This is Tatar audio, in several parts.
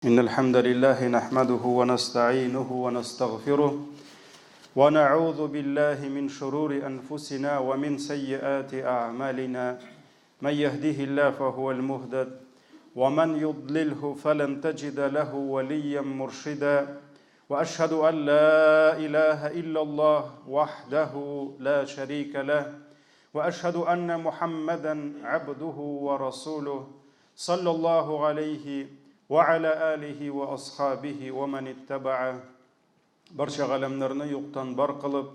إن الحمد لله نحمده ونستعينه ونستغفره ونعوذ بالله من شرور أنفسنا ومن سيئات أعمالنا من يهده الله فهو المهدد ومن يضلله فلن تجد له وليا مرشدا وأشهد أن لا إله إلا الله وحده لا شريك له وأشهد أن محمدا عبده ورسوله صلى الله عليه وعلى آله وأصحابه ومن اتبعه Барча галәмнәрне юктан бар кылып,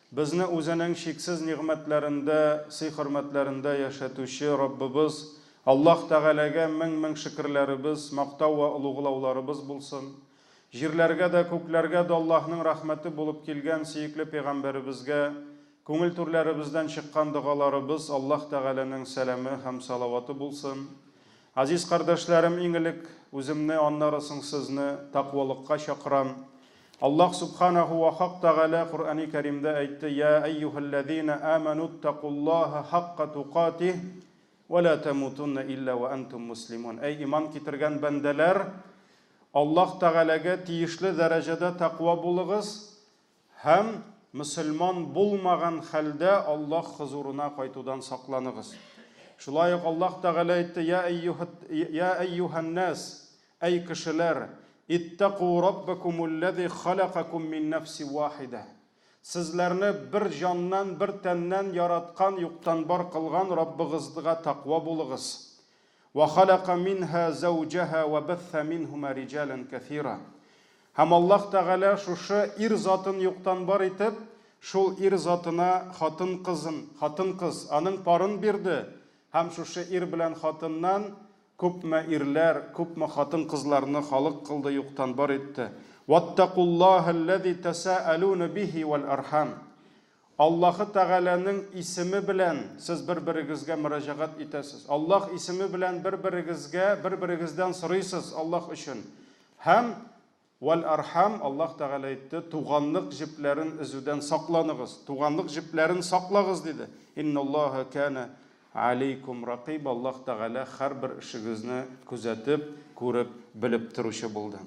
безне үзенең чиксез нигъмәтләрендә, сый-хөрмәтләрендә яшәтүче Раббыбыз Аллаһ Тәгаләгә мең-мең шөкерләребез, мактау вә олуглауларыбыз булсын. Җирләргә дә, күкләргә дә Аллаһның рәхмәте булып килгән сөекле пәйгамбәребезгә, күңел түрләребездән чыккан догаларыбыз Аллаһ Тәгаләнең сәламе һәм салаваты булсын. Газиз кардәшләрем, иң элек үземне, аннары соң сезне тәкъвалыкка чакырам. Аллаһ Субханәһү вә Хак Тәгалә Коръәни Кәримдә әйтте, Йә әйюһәлләзинә әмәнүттәкуллаһа хакка тукатиһ, вә лә тәмутунна илля вә әнтум муслимун. Әй иман китергән бәндәләр, Аллаһ Тәгаләгә тиешле дәрәҗәдә тәкъва булыгыз һәм мөселман булмаган хәлдә Аллаһ хозурына кайтудан сакланыгыз. Шулай ук Аллаһ Тәгалә әйтте, Я әйюһән-нәс, әй кешеләр, иттәку раббакумулләзи халакакум мин нәфсин вахидә. Сезләрне бер җаннан, бер тәннән яраткан, юктан бар кылган Раббыгызга тәкъва булыгыз. Вә халака минһа зәүҗәһа вә бәссә минһума риҗалән кәсира. Һәм Аллаһ Тәгалә шушы ир затын юктан бар итеп, шул ир затына хатын-кызын, хатын-кыз, аның парын бирде, һәм шушы ир белән хатыннан күпме ирләр, күпме хатын-кызларны халык кылды, юктан бар итте. Ваттакуллаһәлләзи тәсәәлүнә бихи вәл архам. Аллаһы Тәгаләнең исеме белән сез бер-берегезгә мөрәҗәгать итәсез. Аллаһ исеме белән бер-берегезгә, бер-берегездән сорыйсыз Аллаһ өчен. Һәм Вәл архам, Аллаһ Тәгалә әйтте, туганлык җепләрен өзүдән сакланыгыз, туганлык җепләрен саклагыз, диде. Инналлаһа кана алейкум ракыйба, Аллаһ Тәгалә һәрбер эшегезне күзәтеп, күреп, белеп торучы булды.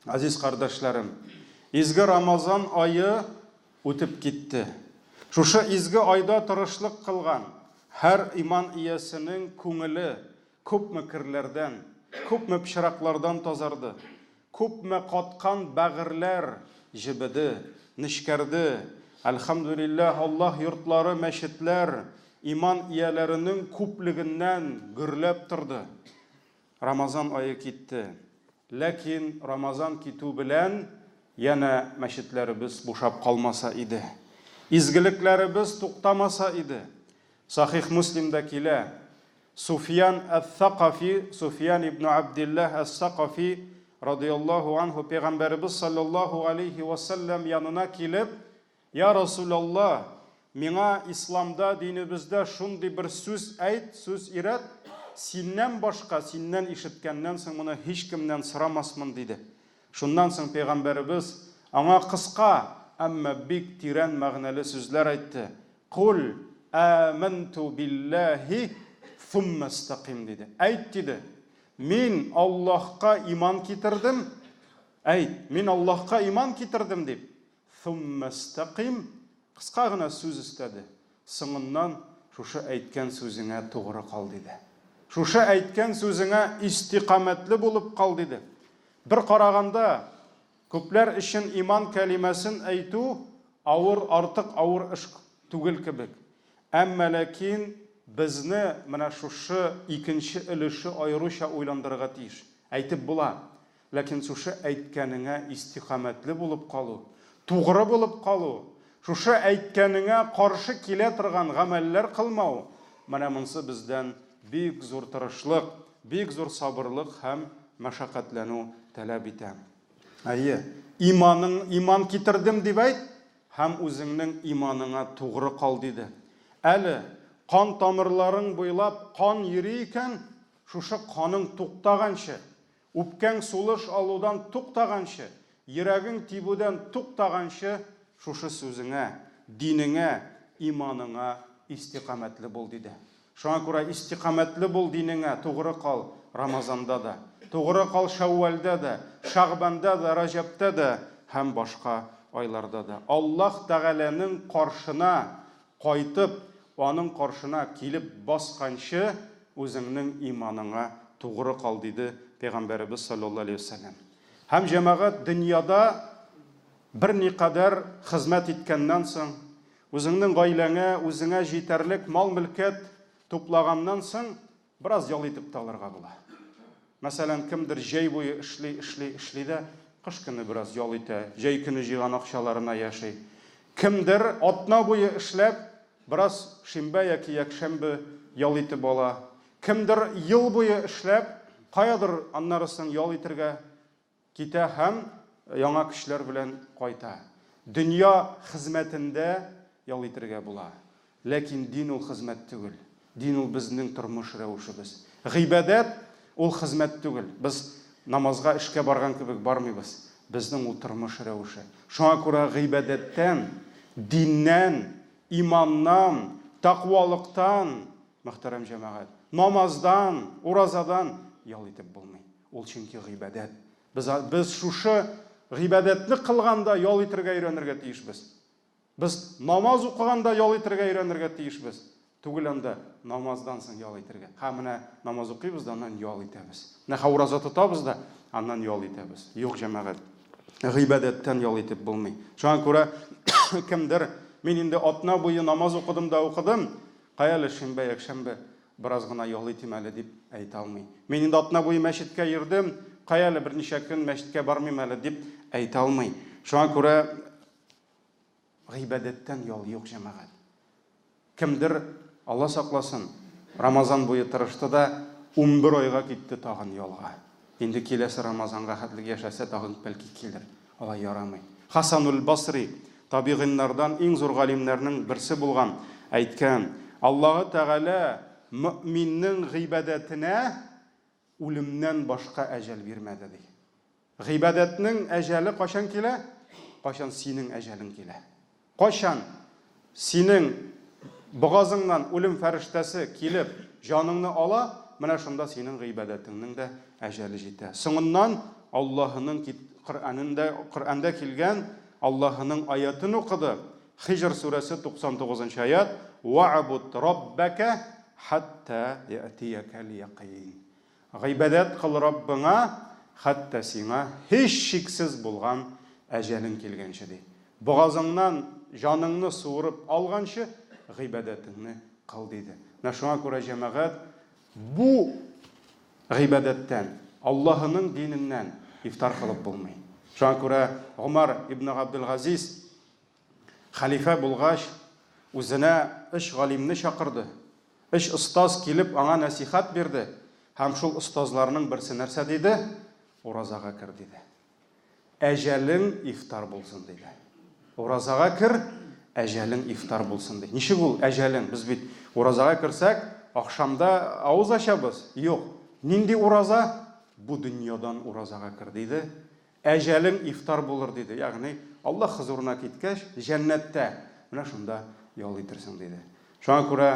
Газиз кардәшләрем, изге Рамазан ае Үтеп китте. Шушы изге айда тырышлык кылган һәр иман иясенең күңеле күпме керләрдән, күпме пычраклардан тазарды, күпме каткан бәгырьләр җебеде, нечкәрде. Әлхәмдүлилләһ, Аллаһ йортлары, мәчетләр иман ияләренең күплегеннән гөрләп торды. Рамазан ае китте. Ләкин Рамазан китү белән янә мәчетләребез бушап калмаса иде. Изгелекләребез туктамаса иде. Сахих Муслимда килә, Суфьян әс-Сакафи, Суфьян ибн Абдиллаһ әс-Сакафи радыяллаһу анһу пәйгамбәребез саллаллаһу алейһи вә сәлләм янына килеп, Я Расүләллаһ, миңа Исламда, динебездә шундый бер сүз әйт, сүз өйрәт, синнән башка, синнән ишеткәннән соң моны һичкемнән сорамасмын, диде. Шуннан соң пәйгамбәребез аңа кыска, әмма бик тирән мәгънәле сүзләр әйтте, Кул әмәнтү билләһи суммәстәкыйм, диде. Әйт, диде, мин Аллаһка иман китердем, әйт, мин Аллаһка иман китердем, дип, Суммәстәкыйм, кыска гына сүз өстәде, соңыннан шушы әйткән сүзеңә тугры кал, диде. Шушы әйткән сүзеңә истикамәтле булып кал, диде. Бер караганда, күпләр өчен иман кәлимәсен әйтү авыр, артык авыр эш түгел кебек. Әмма ләкин безне менә шушы икенче өлеше аеруча уйландырырга тиеш. Әйтеп була, Ләкин шушы әйткәнеңә истикамәтле булып калу, тугры булып калу, шушы әйткәнеңә каршы килә торган гамәлләр кылмау, менә монсы бездән бик зур тырышлык, бик зур сабырлык һәм мәшәкатьләнү таләп итә. Әйе, иманың, иман китердем дип әйт һәм үзеңнең иманыңа тугры кал, диде. Әле кан тамырларың буйлап кан йөри икән, шушы каның туктаганчы, Үпкәң сулыш алудан туктаганчы, йөрәгең тибүдән туктаганчы шушы сүзеңә, динеңә, иманыңа истикамәтле бул, диде. Шуңа күрә истикамәтле бул динеңә, тугры кал Рамазанда да. Тугры кал Шәүвәлдә дә, Шәгъбанда да, Раҗәбтә дә һәм башка айларда да. Аллаһ Тәгаләнең каршына кайтып, Аның каршына килеп басканчы, үзеңнең иманыңа тугры кал, диде Пәйгамбәребез салләллаһу галәйһи ва сәлләм. Һәм, җәмәгать, дөньяда берникадәр хезмәт иткәннән соң, үзеңнең гаиләңә, үзеңә җитәрлек мал-мөлкәт туплаганнан соң, Бераз ял итеп тә алырга була. Мәсәлән, кемдер җәй буе эшли, эшли, эшли дә, кыш көне бераз ял итә, җәй көне җыйган акчаларына яши. Кемдер атна буе эшләп, бераз шимбә яки якшәмбе ял итеп ала. Кемдер ел буе эшләп, каядыр аннары соң ял итергә Китә һәм яңа көчләр белән кайта. Дөнья хезмәтендә ял итергә була. Ләкин дин ул хезмәт түгел. Дин ул безнең тормыш рәвешебез. Гыйбадәт ул хезмәт түгел. Без намазга эшкә барган кебек бармыйбыз. Безнең ул тормыш рәвеше. Шуңа күрә гыйбадәттән, диннән, иманнан, тәкъвалыктан, мөхтәрәм җәмәгать, намаздан, уразадан ял итеп булмый. Ул чөнки гыйбадәт. Без, без шушы гыйбадәтне кылганда ял итергә өйрәнергә тиешбез. Без намаз укыганда ял итергә өйрәнергә тиешбез. Түгел анда намаздан соң ял итергә. Һә, менә намаз укыйбыз да, аннан ял итәбез. Менә һә ураза тотабыз да, аннан ял итәбез. Юк, җәмәгать. Гыйбадәттән ял итеп булмый. Шуңа күрә кемдер, мин инде атна буе намаз укыдым да укыдым, кая әле шимбә, якшәмбе Бераз гына ял итим әле, дип әйтә алмый. Мин инде атна буе мәчеткә йөрдем, кая әле берничә көн мәчеткә бармыйм әле, дип әйтә алмый. Шуңа күрә гыйбадәттән ял юк, җәмәгать. Кемдер, Алла сакласын, Рамазан буе тырышты да, 11 айга китте тагын ялга. Инде киләсе Рамазанга хәтлек яшәсә, тагын бәлки килер. Алай ярамый. Хасануль-Басри, табигыйннардан иң зур галимнәрнең берсе булган, әйткән, Аллаһы Тәгалә мөэминнең гыйбадәтенә үлемнән башка әҗәл бирмәде, ди. Гыйбадәтнең әҗәле кайчан килә? Кайчан синең әҗәлең килә. Кайчан синең богазыңнан үлем фәрештәсе килеп җаныңны ала, менә шунда синең гыйбадәтеңнең дә әҗәле җитә. Соңыннан Аллаһының Коръәнендә, Коръәндә килгән Аллаһының аятен укыды, Хиҗр сүрәсе 99 нчы аят, Ва'буд раббәкә хәтта я'тиякәл якыйн. Гыйбадәт кыл Раббыңа, хәтта сиңа һичшиксез булган әҗәлең килгәнче, ди. Богазыңнан җаныңны суырып алганчы, гыйбадәтеңне кыл, диде. Менә шуңа күрә, җәмәгать, бу гыйбадәттән, Аллаһының диненнән ифтар кылып булмый. Шуңа күрә Гомәр ибн Габделгазиз хәлифә булгач, үзенә өч галимне чакырды. Өч остаз килеп аңа нәсыйхәт бирде, һәм шул остазларның берсе нәрсә диде? Уразага кер, диде. Әҗәлең ифтар булсын, диде. Уразага кер, әҗәлең ифтар булсын, ди. Ничек ул әҗәлең? Без бит уразага керсәк, ахшамда авыз ачабыз. Юк. Нинди ураза? Бу дөньядан уразага кер, диде. Әҗәлең ифтар булыр, диде. Ягъни, Аллаһ хозурына киткәч, җәннәттә, менә шунда ял итерсең, диде. Шуңа күрә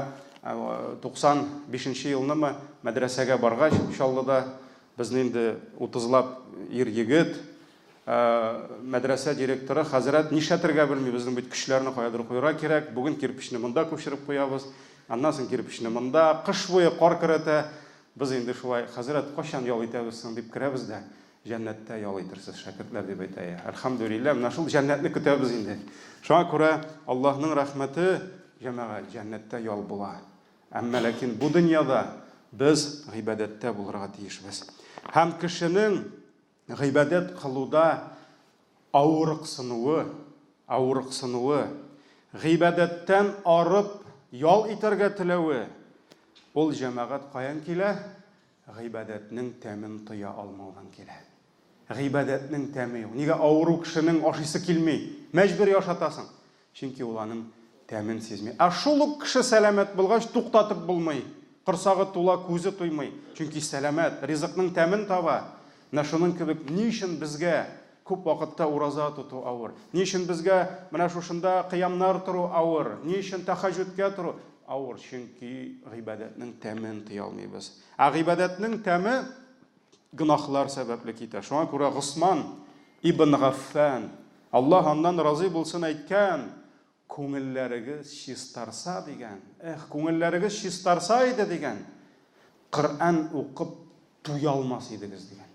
95 нче елнымы мәдрәсәгә баргач, Чаллыда, безне инде утызлап ир-егет, мәдрәсә директоры хәзрәт нишләтергә белми, безнең бит көчләрне каядыр куярга кирәк, бүген кирпечне монда күчереп куябыз, аннан соң кирпечне монда, кыш буе кар көрәтә. Без инде шулай, хәзрәт, кайчан ял итәбез соң, дип керәбез дә, Җәннәттә ял итерсез, шәкертләр, дип әйтә. Әлхәмдүлилләһ, менә шул җәннәтне көтәбез инде. Шуңа күрә Аллаһның рәхмәте, җәмәгать, җәннәттә ял була. Әмма ләкин бу дөньяда без гыйбадәттә булырга тиешбез. Һәм кешенең гыйбадәт кылуда авырыксынуы, авырыксынуы, гыйбадәттән арып ял итәргә теләве, ул, җәмәгать, каян килә? Гыйбадәтнең тәмен тоя алмаудан килә. Гыйбадәтнең тәме юк. Нигә авыру кешенең ашыйсы килми? Мәҗбүри ашатасың. Чөнки ул аның тәмен сизми. Ә шул ук кеше сәламәт булгач, туктатып булмый. Корсагы тула, күзе туймый. Чөнки сәламәт, ризыкның тәмен таба. Менә шуның кебек, ни өчен безгә күп вакытта ураза тоту авыр? Ни өчен безгә менә шушында кыямнар тору авыр? Ни өчен тәхәҗҗүдкә тору авыр? Чөнки гыйбадәтнең тәмен тоя алмыйбыз. Ә гыйбадәтнең тәме Гөнаһлар сәбәпле китә. Шуңа күрә Госман ибн Гаффан, Аллаһ аннан разый булсын, әйткән, Күңелләрегез чистарса, дигән, эх, күңелләрегез чистарса иде, дигән, Коръән укып туя алмас идегез, дигән.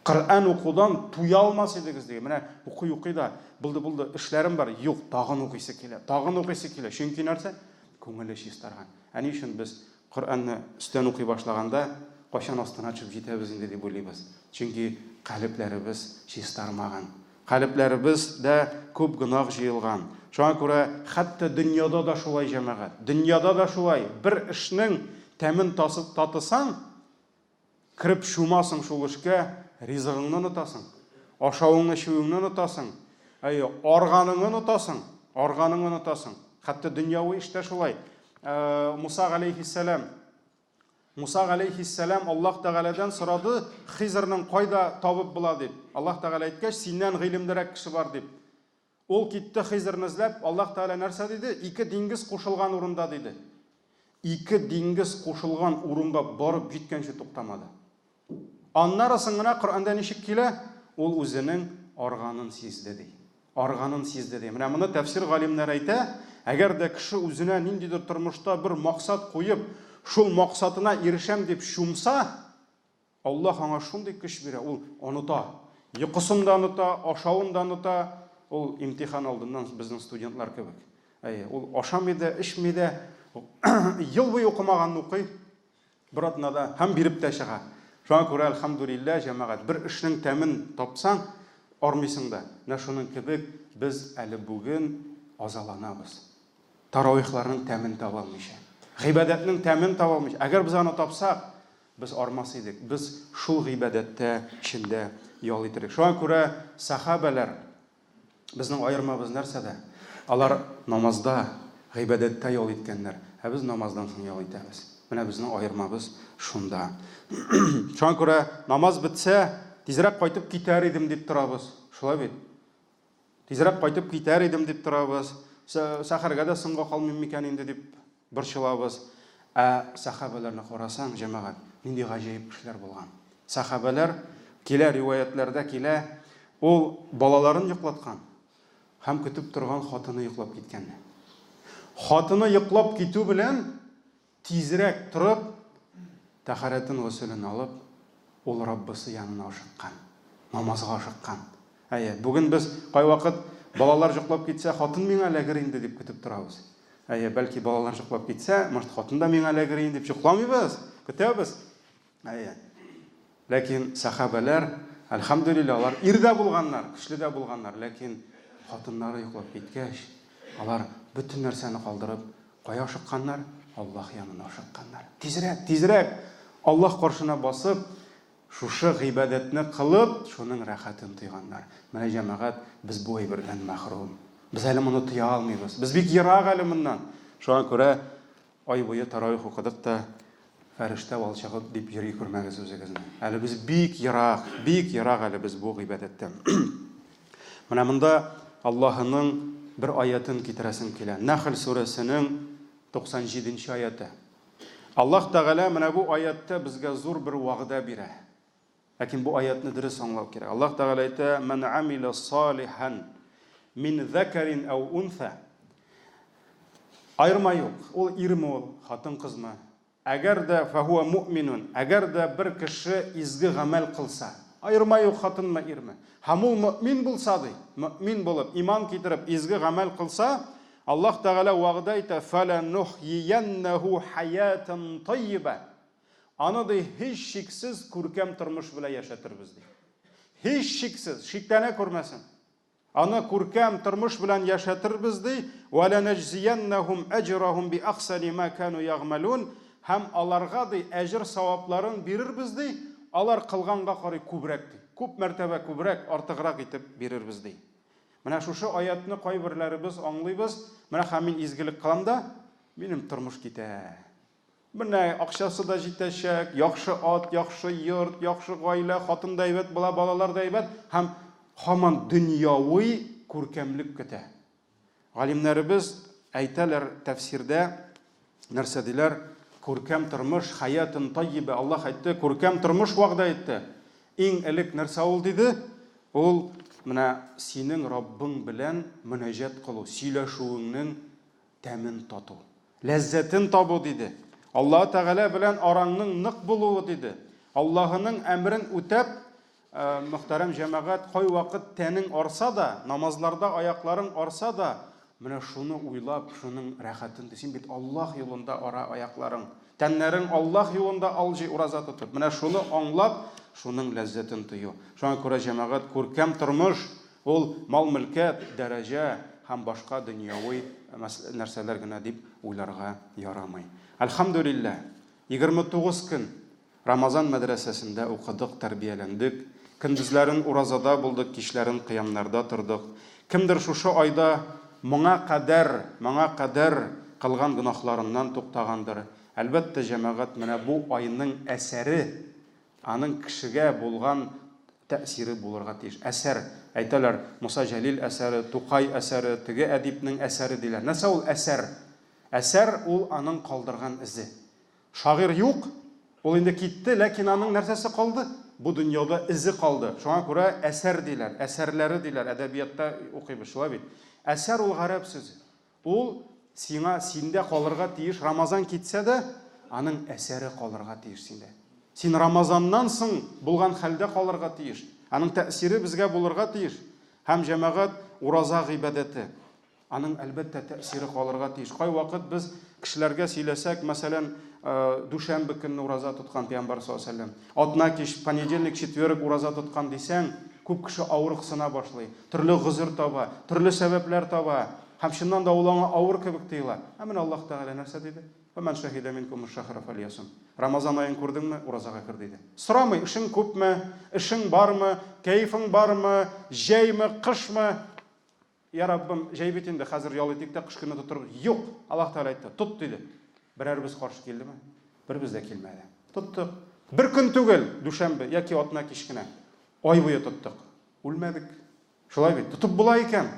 Коръән укудан туя алмас идегез, дигән. Менә укый-укый да, булды, булды, эшләрем бар, юк, тагын укыйсы килә, тагын укыйсы килә. Чөнки нәрсә? Күңеле чистарган. Ә ни өчен без Коръәнне өстән укый башлаганда, кайчан астына төшеп җитәбез инде дип уйлыйбыз. Чөнки калебләребез чистармаган. Калебләребездә күп гөнаһ җыелган. Шуңа күрә хәтта дөньяда да шулай, җәмәгать. Дөньяда да шулай. Бер эшнең тәмен татысаң, Кереп чумасың шул эшкә, ризыгыңны онытасың, ашавыңны-эчүеңне онытасың, әйе, арганыңны онытасың, арганыңны онытасың. Хәтта дөньяви эштә шулай. Э, Муса галәйһиссәлам Муса галәйһиссәлам Аллаһ Тәгаләдән сорады, Хизрның кайда табып була дип. Аллаһ Тәгалә әйткәч, синнән гыйлемлерәк кеше бар дип. Ул китте Хизрны эзләп, Аллаһ Тәгалә нәрсә диде? Ике диңгез кушылган урында диде. Ике диңгез кушылган урынга барып җиткәнче туктамады. Аннары соң гына Коръәндә ничек килә? Ул үзенең арганын сизде ди. Арганын сизде ди. Менә моны тәфсир галимнәре әйтә, әгәр дә кеше үзенә ниндидер тормышта бер максат куеп, шул максатына ирешәм дип чумса, Аллаһ аңа шундый көч бирә, ул оныта. Йокысын да оныта, ашавын да оныта. Ул имтихан алдыннан безнең студентлар кебек. Әйе, ул ашамый да, эчми дә, ел буе укымаганны укый бер атнада һәм биреп тә чыга. Шуңа күрә, әлхәмдүлилләһ, җәмәгать, бер эшнең тәмен тапсаң, армыйсың да. Менә шуның кебек без әле бүген азаланабыз. Таравихларның тәмен таба алмыйча. Гыйбадәтнең тәмен таба алмыйча. Әгәр без аны тапсак, Без армас идек, без шул гыйбадәттә эчендә ял итер идек. Шуңа күрә сәхабәләр, безнең аермабыз нәрсәдә? Алар намазда, гыйбадәттә ял иткәннәр, ә без намаздан соң ял итәбез. Менә безнең аермабыз шунда. Шуңа күрә намаз бетсә, тизрәк кайтып китәр идем дип торабыз. Шулай бит? Тизрәк кайтып китәр идем дип торабыз. Сәхәргә дә соңга калмыйм микән инде дип борчылабыз. Ә сәхабәләрне карасаң, җәмәгать, нинди гаҗәеп кешеләр булган. Сәхабәләр килә, риваятьләрдә килә, ул балаларын йоклаткан һәм көтеп торган хатыны йоклап киткән. Хатыны йоклап китү белән Тизрәк торып, тәһарәтен-госелен алып, ул Раббысы янына ашыккан, намазга ашыккан. Әйе, бүген без кайвакыт балалар җоклап китсә, хатын миңа эләгер инде дип көтеп торабыз. Әйе, бәлки балалар җоклап китсә, может, хатын да миңа эләгер инде дип җокламыйбыз, көтәбез. Әйе. Ләкин сәхабәләр, әлхәмдүлилләһ, алар ир дә булганнар, көчле дә булганнар, ләкин хатыннары йоклап киткәч, алар бөтен нәрсәне калдырып, кая ашыкканнар? Аллаһ янына ашыкканнар. Тизрәк, тизрәк Аллаһ каршына басып, шушы гыйбадәтне кылып, шуның рәхәтен тойганнар. Менә җәмәгать, без бу әйбердән мәхрүм. Без әле моны тоя алмыйбыз. Без бик ерак әле моннан. Шуңа күрә Ай буе таравих укыдык та, фәрештә валчыгы дип йөри күрмәгез үзегезне. Әле без бик ерак, бик ерак әле без бу гыйбадәттән. Менә монда Аллаһының бер аятын китерәсем килә. Нәхл сүрәсенең 97 нче аяты. Аллаһ Тәгалә менә бу аятта безгә зур бер вәгъдә бирә. Ләкин бу аятны дөрес аңлау кирәк. Аллаһ Тәгалә әйтә, Ман амила салихан мин закарин ау унса. Аерма юк. Ул ирме ул, хатын-кызмы? Әгәр дә фахуа муъминун, әгәр дә бер кеше изге гамәл кылса, аерма юк, хатынмы, ирме? Һәм ул мөэмин булса ди, мөэмин булып, иман китереп, изге гамәл кылса, Аллаһ Тәгалә вәгъдә итә, фәләнухйияннәһу хаятан таййиба. Аны, ди, һичшиксез күркәм тормыш белән яшәтербез, ди. Һичшиксез, шикләнә күрмәсен. Аны күркәм тормыш белән яшәтербез, ди. Вә ләнәҗзияннәһум әҗрәһум би әхсәни ма кану ягъмәлун. Һәм аларга, ди, әҗер-савапларын бирербез, ди, алар кылганга карый күбрәк, ди. Күп мәртәбә күбрәк, артыграк итеп бирербез, ди. Менә шушы аятны кайберләребез аңлыйбыз, менә һәм мин изгелек кылам да, минем тормыш китә. Менә акчасы да җитәчәк, яхшы ат, яхшы йорт, яхшы гаилә, хатын да әйбәт була, балалар да әйбәт һәм һаман дөньяви күркәмлек көтә. Галимнәребез әйтәләр тәфсирдә, нәрсә диләр? Күркәм тормыш, хаятын таййибә, Аллаһ әйтте, күркәм тормыш вәгъдә итте. Иң элек нәрсә ул, диде? Ул менә синең Раббың белән мөнәҗәт кылу, сөйләшүеңнең тәмен тату, ләззәтен табу, диде. Аллаһы Тәгалә белән араңның нык булуы, диде. Аллаһының әмерен үтәп, мөхтәрәм җәмәгать, кайвакыт тәнең арса да, намазларда аякларың арса да, менә шуны уйлап, шуның рәхәтен, син бит Аллаһ юлында ара аякларың, тәннәрең Аллаһ юлында алҗый ураза тотып, менә шуны аңлап, шуның ләззәтен тою. Шуңа күрә, җәмәгать, күркәм тормыш, ул мал-мөлкәт, дәрәҗә һәм башка дөньяви нәрсәләр генә дип уйларга ярамый. Әлхәмдүлилләһ, 29 көн Рамазан мәдрәсәсендә укыдык, тәрбияләндек. Көндезләрен уразада булдык, кичләрен кыямнарда тордык. Кемдер шушы айда моңа кадәр, моңа кадәр кылган гөнаһларыннан туктагандыр. Әлбәттә, җәмәгать, менә бу айның әсәре, аның кешегә булган тәэсире булырга тиеш. Әсәр, әйтәләр, Муса Җәлил әсәре, Тукай әсәре, теге әдипнең әсәре диләр. Нәрсә ул әсәр? Әсәр ул аның калдырган эзе. Шагыйрь юк, ул инде китте, ләкин аның нәрсәсе калды? Бу дөньяда эзе калды. Шуңа күрә әсәр диләр, әсәрләре диләр, әдәбиятта укыйбыз, шулай бит. Әсәр ул гарәп сүзе. Ул сиңа, синдә калырга тиеш, Рамазан китсә дә, аның әсәре калырга тиеш синдә. Син Рамазаннан соң булган хәлдә калырга тиеш. Аның тәэсире безгә булырга тиеш. Һәм җәмәгать ураза гыйбадәте. Аның, әлбәттә, тәэсире калырга тиеш. Кайвакыт без кешеләргә сөйләсәк, мәсәлән, дүшәмбе көнне ураза тоткан пәйгамбәр саллаллаһу алейһи ва сәлләм, атна кич, понедельник, четверг ураза тоткан дисәң, күп кеше авырыксына башлый, төрле гозер таба, төрле сәбәпләр таба. Һәм чыннан да ул аңа авыр кебек тоела. Ә менә Аллаһ Тәгалә нәрсә диде? Фәмән шәһидә минкумуш шәһра фәльясум. Рамазан аен күрдеңме, уразага кер, диде. Сорамый, эшең күпме, эшең бармы, кәефең бармы, җәйме, кышмы? Я Раббым, җәй бит инде, хәзер ял итик тә, кыш көне тотырбыз. Юк! Аллаһ Тәгалә әйтте, тот, диде. Берәребез каршы килдеме? Беребез дә килмәде. Тоттык. Бер көн түгел, дүшәмбе яки атна кич кенә. Ай буе тоттык. Үлмәдек. Шулай бит, тотып була икән.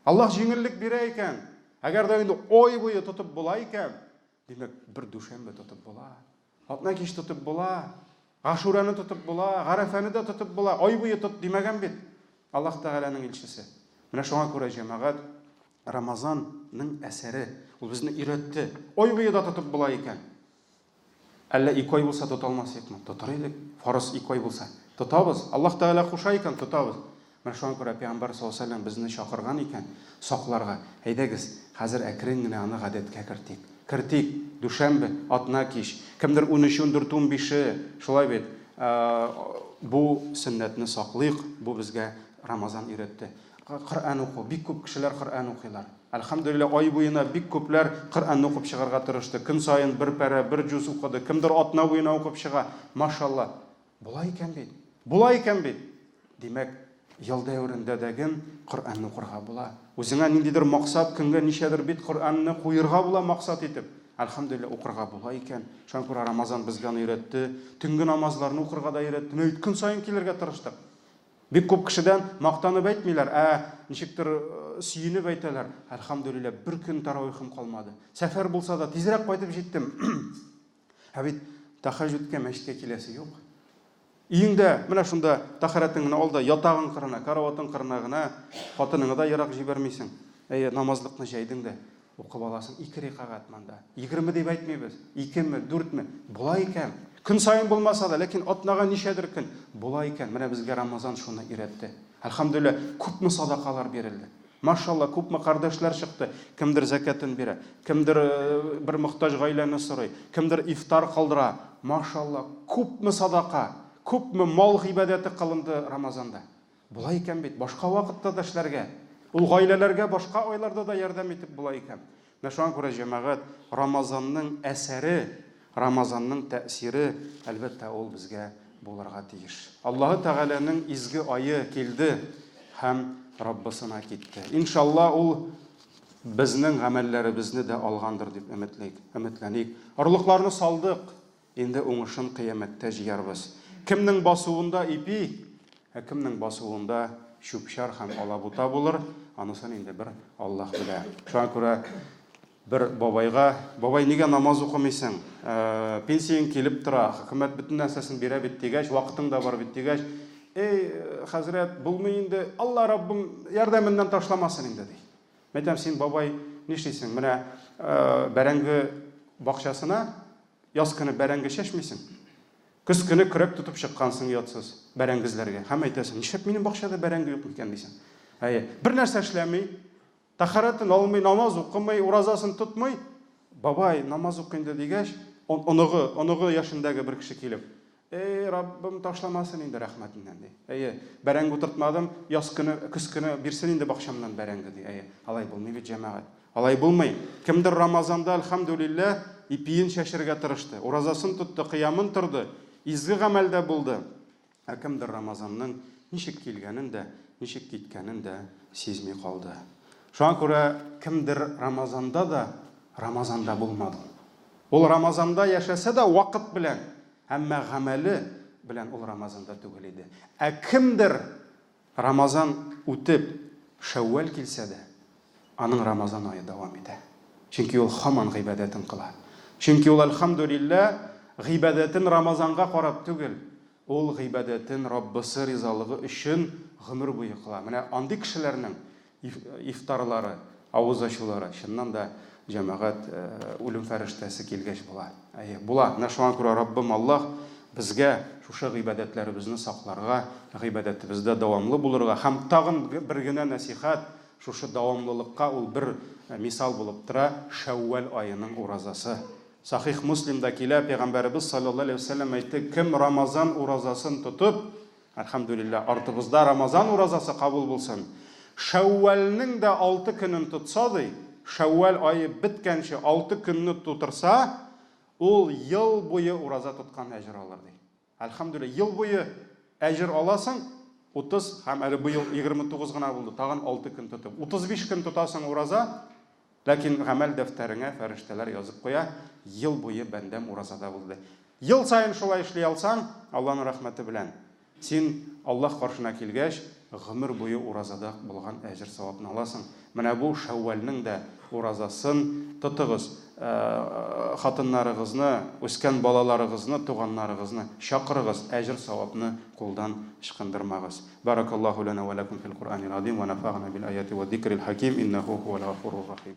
Аллаһ җиңеллек бирә икән. Әгәр дә инде ай буе тотып була икән, димәк, бер дүшәмбе тотып була. Атна кич тотып була, Гашураны тотып була, Гарәфәне дә тотып була, ай буе тот димәгән бит Аллаһ Тәгаләнең илчесе. Менә шуңа күрә, җәмәгать, Рамазанның әсәре, ул безне өйрәтте. Ай буе да тотып була икән. Әллә ике ай булса тота алмас идекме? Тотыр идек. Фарыз ике ай булса. Тотабыз. Аллаһ Тәгалә куша икән, тотабыз. Менә шуңа күрә Пәйгамбәр саллаллаһу алейһи ва сәлләм безне чакырган икән, сакларга. Әйдәгез, хәзер әкрен генә аны гадәткә кертик. Кертик, дүшәмбе, атна кич, кемдер унөче, ундүрте, унбише, шулай бит. Бу сөннәтне саклыйк, бу безгә Рамазан өйрәтте. Коръән уку, бик күп кешеләр Коръән укыйлар. Әлхәмдүлилләһ, ай буена бик күпләр Коръәнне укып чыгарга тырышты. Көн саен бер парә, бер җуз укыды, кемдер атна буена укып чыга. Машалла. Була икән бит. Була икән бит. Димәк, ел дәверендә дәген Коръәнне укырга була. Үзеңә ниндидер максат, көнгә ничәдер бит Коръәнне куерга була максат итеп. Әлхәмдүлилләһ, укырга була икән. Шуңа күрә Рамазан безгә аны өйрәтте. Төнге намазларны укырга да өйрәтте. Менә бит көн саен килергә тырыштык. Бик күп кешедән мактанып әйтмиләр, ә ничектер сөенеп әйтәләр. Әлхәмдүлилләһ, бер көн таравихым калмады. Сәфәр булса да, тизрәк кайтып җиттем. Ә бит тәһәҗҗүдкә мәчеткә киләсе юк. Өеңдә, менә шунда тәһарәтең генә ал да, ятагың кырына, караватың кырына гына, хатыныңны да ерак җибәрмисең. Әйе, намазлыкны җәйдең дә, укып аласың. Ике рәкәгать монда. 20 дип әйтмибез. Икеме, дүртме? Була икән. Көн саен булмаса да, ләкин атнага ничәдер көн була икән. Менә безгә Рамазан шуны өйрәтте. Әлхәмдүлилләһ, күпме садакалар бирелде. Машалла, күпме кардәшләр чыкты. Кемдер зәкятен бирә, кемдер бер мохтаҗ гаиләне сорый, кемдер ифтар кылдыра. Машалла, күпме садака, күпме мал гыйбадәте кылынды Рамазанда. Була икән бит, башка вакытта да эшләргә. Ул гаиләләргә башка айларда да ярдәм итеп була икән. Менә шуңа күрә, җәмәгать, Рамазанның әсәре, Рамазанның тәэсире, әлбәттә, ул безгә булырга тиеш. Аллаһы Тәгаләнең изге ае килде һәм Раббысына китте. Иншалла, ул безнең гамәлләребезне дә алгандыр дип өметлик, өметләник. Орлыкларны салдык, Инде уңышын кыямәттә җыярбыз. Кемнең басуында ипи, ә кемнең басуында чүп-чар һәм алабута булыр, анысын инде бер Аллаһ белә. Шуңа күрә бер бабайга, Бабай, нигә намаз укымыйсың? Пенсияң килеп тора, хөкүмәт бөтен нәрсәсен бирә бит, дигәч, вакытың да бар бит, дигәч, хәзрәт, булмый инде, Алла Раббым ярдәменнән ташламасын инде, ди. Мәйтәм, син, бабай, нишлисең? Менә бәрәңге бакчасына яз көне бәрәңге чәчмисең. Көз көне көрәк тотып чыккансың оятсыз бәрәңге эзләргә. Һәм әйтәсең, нишләп минем бакчада бәрәңге юк микән, дисең. Әйе, бер нәрсә эшләми, тәһарәтен алмый, намаз укымый, уразасын тотмый. Бабай, намаз укы инде дигәч, оныгы, оныгы яшендәге бер кеше килеп, Эй, Раббым, ташламасын инде рәхмәтеннән, ди. Әйе, бәрәңге утыртмадым, яз көне, көз көне бирсен инде бакчамнан бәрәңге, ди. Әйе, алай булмый бит, җәмәгать. Алай булмый. Кемдер Рамазанда, әлхәмдүлилләһ, ипиен чәчергә тырышты, уразасын тотты, кыямын торды, изге гамәлдә булды. Ә кемдер Рамазанның ничек килгәнен дә, ничек киткәнен дә сизми калды. Шуңа күрә кемдер Рамазанда да Рамазанда булмады. Ул Рамазанда яшәсә дә вакыт белән, әмма гамәле белән ул Рамазанда түгел иде. Ә кемдер Рамазан үтеп, Шәүвәл килсә дә, аның Рамазан ае дәвам итә. Чөнки ул һаман гыйбадәтен кыла. Чөнки ул, әлхәмдүлилләһ, гыйбадәтен Рамазанга карап түгел, ул гыйбадәтен Раббысы ризалыгы өчен гомер буе кыла. Менә андый кешеләрнең Ифтарлары, авыз ачулары, чыннан да, җәмәгать, үлем фәрештәсе килгәч була. Әйе, була. Менә шуңа күрә Раббым Аллаһ безгә шушы гыйбадәтләребезне сакларга, гыйбадәтебездә дәвамлы булырга һәм тагын бер генә нәсыйхәт, шушы дәвамлылыкка ул бер мисал булып тора, Шәүвәл аеның уразасы. Сахих Муслимда килә, Пәйгамбәребез салләллаһу алейһи ва сәлләм әйтте, кем Рамазан уразасын тотып, Әлхәмдүлилләһ, артыбызда Рамазан уразасы кабул булсын. Шәүвәлнең дә алты көнен тотса, ди, Шәүвәл ае беткәнче алты көнне тутырса, ул ел буе ураза тоткан әҗер алыр, ди. Әлхәмдүлилләһ, ел буе әҗер аласың, 30 һәм әле быел 29 гына булды, тагын алты көн тотып. 35 көн тотасың ураза, Ләкин гамәл дәфтәреңә фәрештәләр язып куя, ел буе бәндәм уразада булды. Ел саен шулай эшли алсаң, Алланың рәхмәте белән, син Аллаһ каршына килгәч, гомер буе уразада булган әҗер-савапны аласың. Менә бу Шәүвәлнең дә уразасын тотыгыз, хатыннарыгызны, үскән балаларыгызны, туганнарыгызны чакырыгыз, әҗер-савапны кулдан ычкындырмагыз. Баракаллаһу лана ва лакум фил Куръанил азим ва нафагъна бил аяти ва зикрил хаким иннаху һувал гафурур рахим.